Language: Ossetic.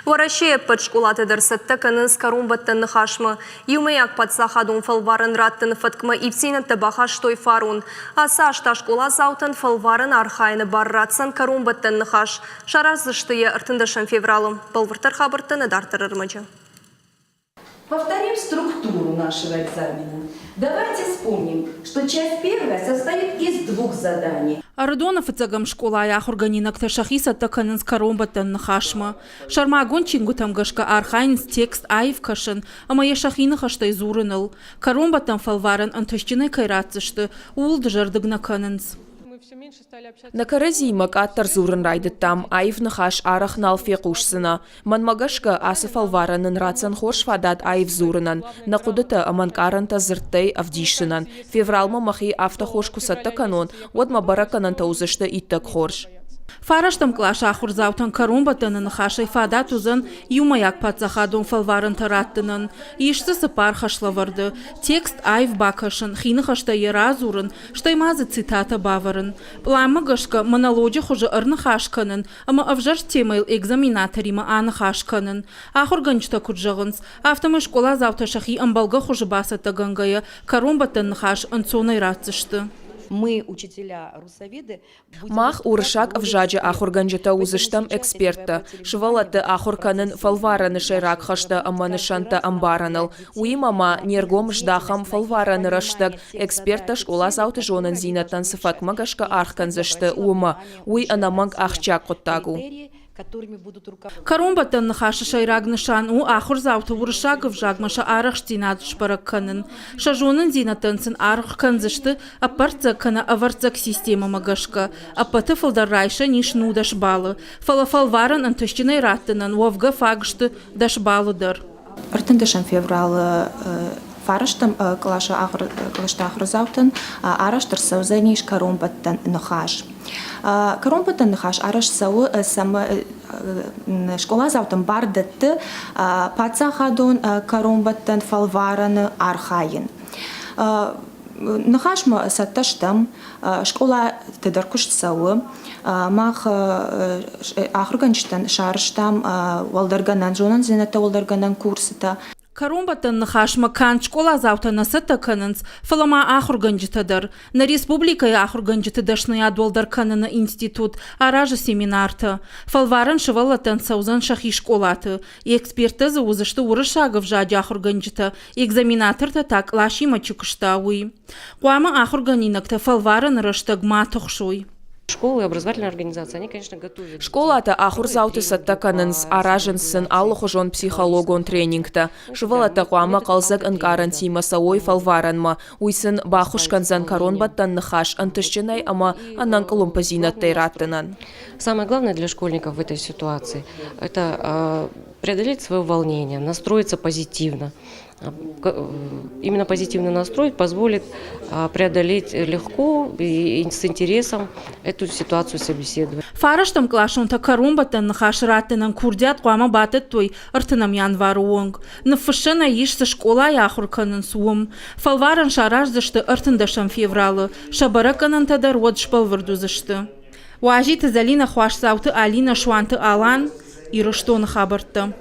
Уӕрӕсейы ӕппӕт скъолатӕ дӕр цӕттӕ кӕнынц кӕронбӕттӕн ныхасмӕ. Иумӕйаг паддзахадон фӕлварӕн раттыны фӕткмӕ ивддзинӕдтӕ бахастой фарон. Ацы аз та скъоладзаутӕн фӕлварӕн архайыны бар ратдзӕн кӕронбӕттӕн ныхас. Сараздзысты йӕ 13 февралы. Бӕлвырддӕр хабӕрттӕ нӕ дарддӕр ӕрмӕджы. Повторим структуру нашего экзамена. Давайте вспомним, что часть первая состоит из двух заданий. Ӕрыдоны фыццӕгӕм скъолайы ахуыргӕнинӕгтӕ сӕхи цӕттӕ кӕнынц кӕронбӕттӕн ныхасмӕ. Сӕрмагонд чингуытӕм гӕсгӕ архайынц текст аив кӕсын ӕмӕ йӕ сӕхи ныхӕстӕй дзурыныл. Кӕронбӕттӕн фӕлварӕн ӕнтыстджынӕй кӕй ратдзысты, ууыл дызӕрдыг нӕ кӕнынц. Нӕ кӕрӕдзиимӕ къаддӕр дзурын райдыдтам, аив ныхас арӕх нал фехъусдзынӕ. Мӕнмӕ гӕсгӕ, ацы фӕлварӕн нын ратдзӕн хорз фадат аив дзурынӕн, нӕ хъуыдытӕ ӕмӕ ӕнкъарӕнтӕ дзырдтӕй ӕвдисынӕн. Февралмӕ мӕхи афтӕ хорз куы цӕттӕ кӕнон, уӕд мӕ бӕрӕггӕнӕнтӕ уыдзысты иттӕг хорз. Фарӕстӕм къласы ахуырдзаутӕн кӕронбӕттӕны ныхасӕй фадат уыдзӕн иумӕйаг паддзахадон фӕлварӕнтӕ раттынӕн. Ис дзы цыппар хӕслӕвӕрды: текст аив бакӕсын, хи ныхӕстӕй йӕ радзурын, стӕй ма дзы цитатӕ бавӕрын. Пъланмӕ гӕсгӕ монолоджы хуызы ӕрныхас кӕнын ӕмӕ ӕвзӕрст темӕйыл экзаменаторимӕ аныхас кӕнын. Ахуыргӕнджытӕ куыд зӕгъынц, афтӕмӕй скъоладзаутӕ сӕхи ӕмбӕлгӕ хуызы бацӕттӕгӕнгӕйӕ кӕронбӕттӕн ныхас ӕнцонӕй ратдзысты. Мы, учителя русоведы, Мах, уырыссаг ӕвзаджы ахуыргӕнджытӕ уыдзыстӕм эксперттӕ, сывӕллӕтты ахуыр кӕнын фӕлварӕны сӕйраг хӕстӕ ӕмӕ нысӕнттӕ ӕмбарыныл. Уыимӕ ма не ргом здахӕм фӕлварӕны рӕстӕг эксперттӕ скъоладзауты зонындзинӕдтӕн цы фӕткмӕ гӕсгӕ аргъ кӕндзысты, уымӕ. Уый ӕнӕмӕнг ахсджиаг хъуыддаг у. Кӕронбӕттӕн ныхасы сӕйраг нысан у ахуырдзауты уырыссаг ӕвзагмӕ сӕ арӕхстдзинад сбӕрӕг кӕнын. Сӕ зонындзинӕдтӕн сын аргъ кӕндзысты ӕппӕрццӕг кӕнӕ ӕвӕрццӕг системӕмӕ гӕсгӕ. Ӕппӕты фылдӕр райсӕн ис 19 баллы, фӕлӕ фӕлварӕн ӕнтыстджынӕй раттынӕн уӕвгӕ фаг сты 10 баллы дӕр. 13 февралы фарӕстӕм къласы кълӕсты ахуырдзаутӕн арӕзт ӕрцӕудзӕнис кӕронбӕттӕн ныхас. Кӕронбӕттӕн ныхас арӕзт цӕуы, скъоладзаутӕн бар дӕтты паддзахадон кӕронбӕттӕн фӕлварӕны архайын. Ныхасмӕ цӕттӕ стӕм, скъолаты дӕр куыст цӕуы. Мах ахуыргӕнджытӕн сарӕзтам уӕлдӕргӕнӕн зонындзинӕдтӕ уӕлдӕргӕнӕн курсытӕ. Кӕронбӕттӕн ныхасмӕ канд скъоладзаутӕ нӕ цӕттӕ кӕнынц, фӕлӕ ма ахуыргӕнджытӕ дӕр. Нӕ республикӕйы ахуыргӕнджыты дӕсныйад уӕлдӕр кӕныны институт аразы семинартӕ. Фӕлварӕн сывӕллӕттӕн цӕудзӕн сӕхи скъолаты. Эксперттӕ дзы уыдзысты уырыссаг ӕвзаджы ахуыргӕнджытӕ, экзаменатортӕ та къласимӕ чи куыста, уый. Хъуамӕ ахуыргӕнинӕгтӕ фӕлварӕны рӕстӕг ма тыхсой. Школы и образовательные организации, они, конечно, готовят. Скъолатӕ ахуырдзауты цӕттӕ кӕнынц, аразынц сын алыхуызон психологон тренингтӕ. Сывӕллӕттӕ хъуамӕ хъӕлдзӕг ӕнкъарӕнтимӕ цӕуой фӕлварӕнмӕ. Уый сын баххуыс кӕндзӕн кӕронбӕттӕн ныхас ӕнтыстджынӕй ӕмӕ ӕнӕнкъуылымпыдзинӕдтӕй раттынӕн. Самое главное для школьников в этой ситуации – это преодолеть свое волнение, настроиться позитивно. Именно позитивный настрой позволит преодолеть легко и с интересом эту ситуацию собеседовать. Фарӕстӕм къласонтӕ кӕронбӕттӕн ныхас раттынӕн курдиат хъуамӕ батӕттой ӕртынӕм январы онг. Ныффыссӕн ӕй ис, цы скъолайы ахуыр кӕнынц, уым. Фӕлварӕн сараздзысты 13 февралы. Сӕ бӕрӕггӕнӕнтӕ дӕр уӕд сбӕлвырд уыдзысты. Уазиты Зӕлинӕ, Хуасдзауты Алинӕ, Суанты Алан, Ирыстоны хабӕрттӕ.